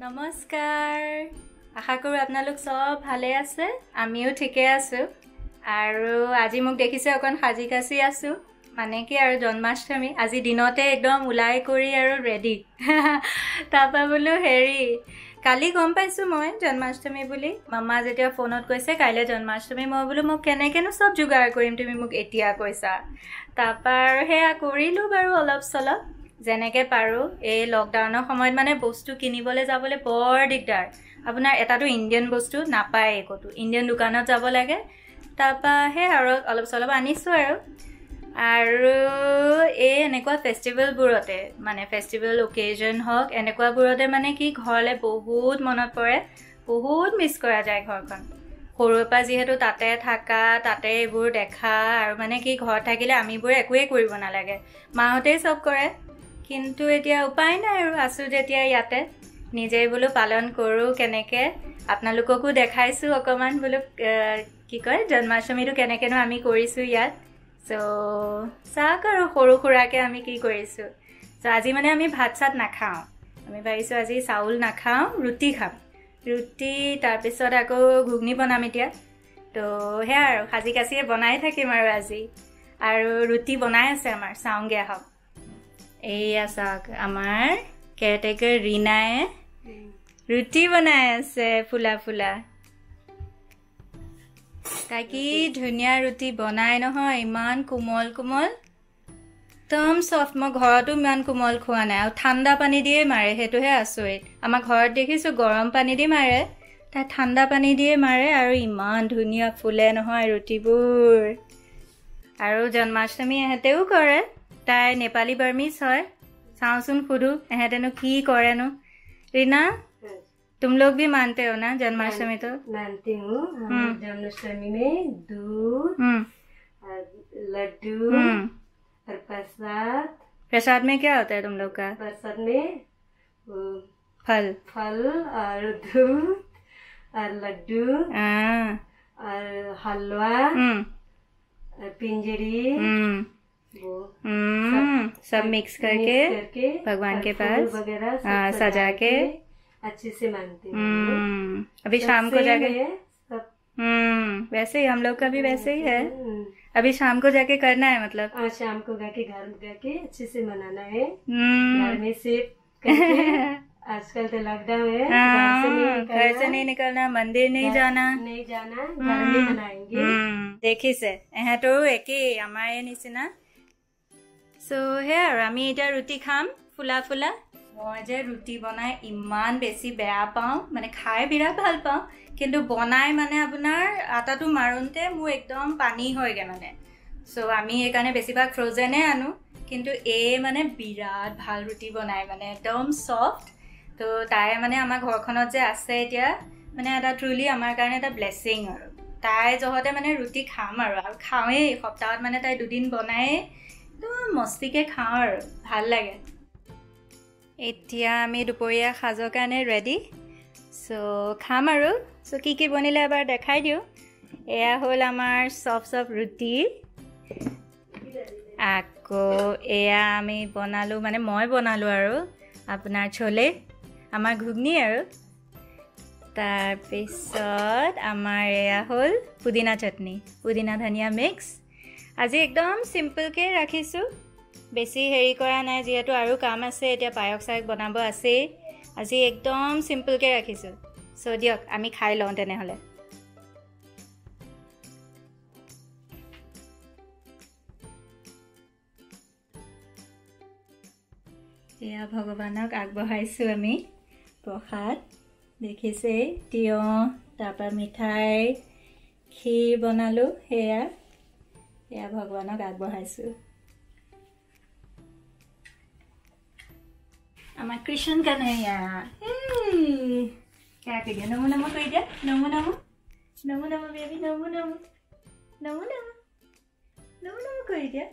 নমস্কাৰ, আশা কৰোঁ আপোনালোক চব ভালে আছে। আমিও ঠিকে আছোঁ। আৰু আজি মোক দেখিছে অকণ সাজি কাচি আছোঁ, মানে কি আৰু জন্মাষ্টমী আজি দিনতে একদম ওলাই কৰি আৰু ৰেডি। তাৰপৰা বোলো হেৰি কালি গম পাইছোঁ মই জন্মাষ্টমী বুলি, মামা যেতিয়া ফোনত কৈছে কাইলৈ জন্মাষ্টমী, মই বোলো মোক কেনেকৈনো চব যোগাৰ কৰিম, তুমি মোক এতিয়া কৈছা। তাৰপৰা আৰু সেয়া কৰিলোঁ বাৰু অলপ চলপ যেনেকৈ পাৰোঁ। এই লকডাউনৰ সময়ত মানে বস্তু কিনিবলৈ যাবলৈ বৰ দিগদাৰ। আপোনাৰ এটাতো ইণ্ডিয়ান বস্তু নাপায় ক'তো, ইণ্ডিয়ান দোকানত যাব লাগে। তাৰপৰা সেই আৰু অলপ চলপ আনিছোঁ আৰু। আৰু এই এনেকুৱা ফেষ্টিভেলবোৰতে মানে ফেষ্টিভেল অকেজন হওক এনেকুৱাবোৰতে মানে কি ঘৰলৈ বহুত মনত পৰে, বহুত মিছ কৰা যায় ঘৰখন। সৰুৰ পৰা যিহেতু তাতে থাকা, তাতে এইবোৰ দেখা, আৰু মানে কি ঘৰত থাকিলে আমিবোৰে একোৱেই কৰিব নালাগে, মাহঁতেই চব কৰে। কিন্তু এতিয়া উপায় নাই আৰু, আছোঁ যেতিয়া ইয়াতে নিজেই বোলো পালন কৰোঁ কেনেকৈ। আপোনালোককো দেখাইছোঁ অকণমান বোলো কি কয় জন্মাষ্টমীটো কেনেকৈনো আমি কৰিছোঁ ইয়াত। চ' চাওক আৰু সৰু সুৰাকৈ আমি কি কৰিছোঁ। চ' আজি মানে আমি ভাত চাত নাখাওঁ, আমি ভাবিছোঁ আজি চাউল নাখাওঁ, ৰুটি খাম। ৰুটি তাৰপিছত আকৌ ঘুগনি বনাম এতিয়া। তো সেয়া আৰু সাজি কাচিয়ে বনাই থাকিম আৰু আজি। আৰু ৰুটি বনাই আছে আমাৰ, চাওঁগৈ আহক। এইয়া চাওক আমাৰ কেয়াৰটেকাৰ ৰীণাই ৰুটি বনাই আছে ফুলা ফুলা। তাই কি ধুনীয়া ৰুটি বনাই নহয়, ইমান কোমল কোমল, একদম চফ্ট। মই ঘৰতো ইমান কোমল খোৱা নাই। আৰু ঠাণ্ডা পানী দিয়ে মাৰে, সেইটোহে আচৰিত। আমাৰ ঘৰত দেখিছোঁ গৰম পানী দি মাৰে, তাই ঠাণ্ডা পানী দিয়ে মাৰে আৰু ইমান ধুনীয়া ফুলে নহয় ৰুটিবোৰ। আৰু জন্মাষ্টমী এহেঁতেও কৰে, তাই নেপালী বাৰ্মিজ হয়। চাওঁচোন সুধো এহেঁতেনো কি কৰেনো। ৰীণা, तुम लोग भी मानते हो ना जन्माष्टमी? तो मानती हूँ। जन्माष्टमी में दूध, लड्डू और प्रसाद। प्रसाद में क्या होता है तुम लोग का? प्रसाद में फल, फल और दूध और लड्डू और हलवा और पिंजरी, वो सब मिक्स करके भगवान के पास वगैरह सजा के अच्छे से मानते हैं। अभी शाम को जाके वैसे ही हम लोग का भी वैसे ही है। अभी शाम को जाके करना है, मतलब शाम को जाके घर जाके अच्छे से मनाना है। घर में सिर्फ आजकल तो लॉकडाउन है, घर से नहीं निकलना, मंदिर नहीं जाना, नहीं जाना, घर में मनाएंगे। দেখিছে এহেঁতৰো একেই আমাৰে নিচিনা। চ' সেয়া আৰু আমি এতিয়া ৰুটি খাম ফুলা ফুলা। মই যে ৰুটি বনাই ইমান বেছি বেয়া পাওঁ, মানে খাই বিৰাট ভাল পাওঁ, কিন্তু বনাই মানে আপোনাৰ আটাটো মাৰোঁতে মোৰ একদম পানী হয়গৈ মানে। চ' আমি সেইকাৰণে বেছিভাগ ফ্ৰ'জেনে আনো। কিন্তু এই মানে বিৰাট ভাল ৰুটি বনায়, মানে একদম চফ্ট। তো তাই মানে আমাৰ ঘৰখনত যে আছে এতিয়া, মানে এটা ট্ৰুলি আমাৰ কাৰণে এটা ব্লেছিং আৰু। তাই জহতে মানে ৰুটি খাম আৰু, আৰু খাওঁৱেই সপ্তাহত মানে তাই দুদিন বনায়েই, একদম মস্তিকৈ খাওঁ আৰু, ভাল লাগে। এতিয়া আমি দুপৰীয়া সাজৰ কাৰণে ৰেডি। চ' খাম আৰু। চ' কি কি বনিলে এবাৰ দেখাই দিওঁ। এয়া হ'ল আমাৰ চফ চফ ৰুটি। আকৌ এয়া আমি বনালোঁ, মানে মই বনালোঁ আৰু আপোনাৰ চলে, আমাৰ ঘুগনি আৰু। তাৰপিছত আমাৰ এয়া হ'ল পুদিনা চাটনি, পুদিনা ধনিয়া মিক্স। আজি একদম চিম্পলকৈ ৰাখিছোঁ, বেছি হেৰি কৰা নাই, যিহেতু আৰু কাম আছে, এতিয়া পায়স চায়স বনাব আছেই। আজি একদম চিম্পলকৈ ৰাখিছোঁ। চ' দিয়ক আমি খাই লওঁ তেনেহ'লে। এয়া ভগৱানক আগবঢ়াইছোঁ আমি প্ৰসাদ, দেখিছেই তিয়ঁহ, তাৰপৰা মিঠাই, ক্ষীৰ বনালোঁ, সেয়া এয়া ভগৱানক আগবঢ়াইছোঁ। আমাৰ কৃষ্ণ কানাইয়া, সেয়া কৰি দিয়া, নমো নমো কৰি দিয়া, নমো নমো নমো নমো বেবী, নমো নমো নমো নমো নমো নমো কৰি দিয়া,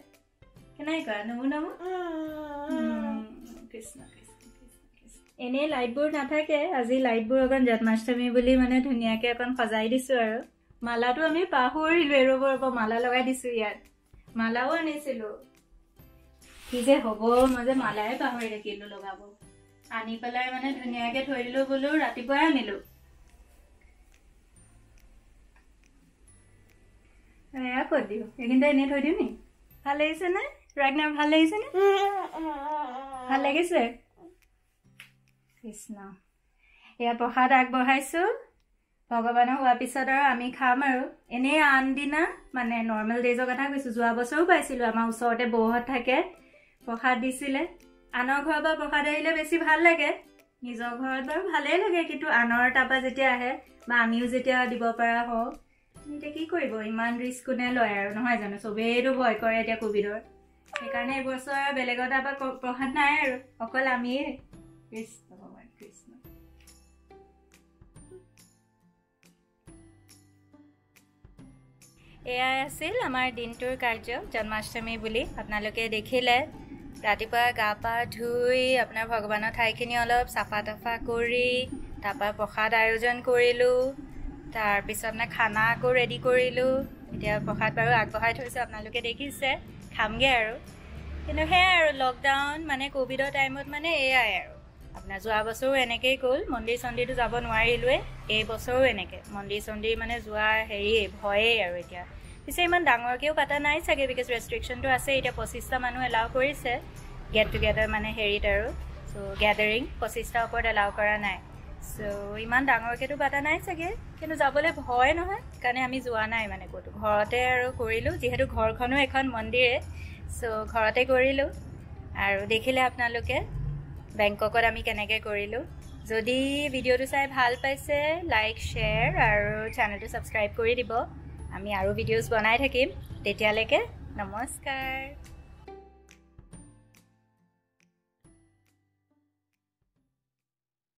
কেনেকৈ কৰা নমো নমো। কৃষ্ণ কৃষ্ণ কৃষ্ণ কৃষ্ণ। এনেই লাইটবোৰ নাথাকে, আজি লাইটবোৰ অকণ জন্মাষ্টমী বুলি মানে ধুনীয়াকৈ অকণ সজাই দিছোঁ আৰু। মালাটো আমি পাহৰিলোৱে, ৰ'ব ৰ'ব মালা লগাই দিছোঁ ইয়াত, মালাও আনিছিলোঁ। কি যে হ'ব, মই যে মালাই পাহৰি থাকিলোঁ লগাব। আনি পেলাই মানে ধুনীয়াকৈ থৈ দিলোঁ, বোলো ৰাতিপুৱাই আনিলোঁ। এয়া ক'ত দিওঁ, এইখিনিতে এনেই থৈ দিওঁ নি? ভাল লাগিছেনে ৰাগনা? ভাল লাগিছেনে? ভাল লাগিছে। কৃষ্ণ, এয়া প্ৰসাদ আগবঢ়াইছোঁ ভগৱানৰ হোৱাৰ পিছত আৰু আমি খাম আৰু। এনেই আন দিনা মানে নৰ্মেল ডেইজৰ কথা কৈছোঁ, যোৱা বছৰো পাইছিলোঁ, আমাৰ ওচৰতে বৌহঁত থাকে, প্ৰসাদ দিছিলে। আনৰ ঘৰৰ পৰা প্ৰসাদ আহিলে বেছি ভাল লাগে, নিজৰ ঘৰত বাৰু ভালেই লাগে, কিন্তু আনৰ তাৰপৰা যেতিয়া আহে বা আমিও যেতিয়া দিব পৰা হওঁ, এতিয়া কি কৰিব, ইমান ৰিস্ক কোনে লয় আৰু, নহয় জানো? চবেইতো ভয় কৰে এতিয়া ক'ভিডৰ, সেইকাৰণে এইবছৰ বেলেগৰ তাৰপৰা প্ৰসাদ নাই আৰু, অকল আমিয়ে। কৃষ্ণ ভগৱান কৃষ্ণ। এয়াই আছিল আমাৰ দিনটোৰ কাৰ্য জন্মাষ্টমী বুলি। আপোনালোকে দেখিলে ৰাতিপুৱা গা পা ধুই আপোনাৰ ভগৱানৰ ঠাইখিনি অলপ চাফা তাফা কৰি তাৰপৰা প্ৰসাদ আয়োজন কৰিলোঁ, তাৰপিছত আপোনাৰ খানা আকৌ ৰেডি কৰিলোঁ। এতিয়া প্ৰসাদ বাৰু আগবঢ়াই থৈছোঁ, আপোনালোকে দেখিছে, খামগৈ আৰু। কিন্তু সেয়াই আৰু লকডাউন মানে ক'ভিডৰ টাইমত মানে এয়াই আৰু আপোনাৰ যোৱা বছৰো এনেকেই গ'ল, মন্দিৰ চন্দিৰটো যাব নোৱাৰিলোৱে, এই বছৰো এনেকৈ মন্দিৰ চন্দিৰ মানে যোৱা হেৰিয়ে ভয়েই আৰু। এতিয়া পিছে ইমান ডাঙৰকৈও পাতা নাই চাগে, because ৰেষ্ট্ৰিকশ্যনটো আছে। এতিয়া 25টা মানুহ এলাউ কৰিছে গেট টুগেডাৰ মানে হেৰিত আৰু, চ' গেডাৰিং 25টাৰ ওপৰত এলাউ কৰা নাই। চ' ইমান ডাঙৰকৈতো পাতা নাই চাগে, কিন্তু যাবলৈ ভয় নহয়, সেইকাৰণে আমি যোৱা নাই মানে ক'তো, ঘৰতে আৰু কৰিলোঁ, যিহেতু ঘৰখনো এখন মন্দিৰে, চ' ঘৰতে কৰিলোঁ। আৰু দেখিলে আপোনালোকে বেংককত আমি কেনেকৈ কৰিলোঁ। যদি ভিডিঅ'টো চাই ভাল পাইছে লাইক, শ্বেয়াৰ আৰু চেনেলটো ছাবস্ক্ৰাইব কৰি দিব। আমি আৰু ভিডিঅ'জ বনাই থাকিম। তেতিয়ালৈকে নমস্কাৰ।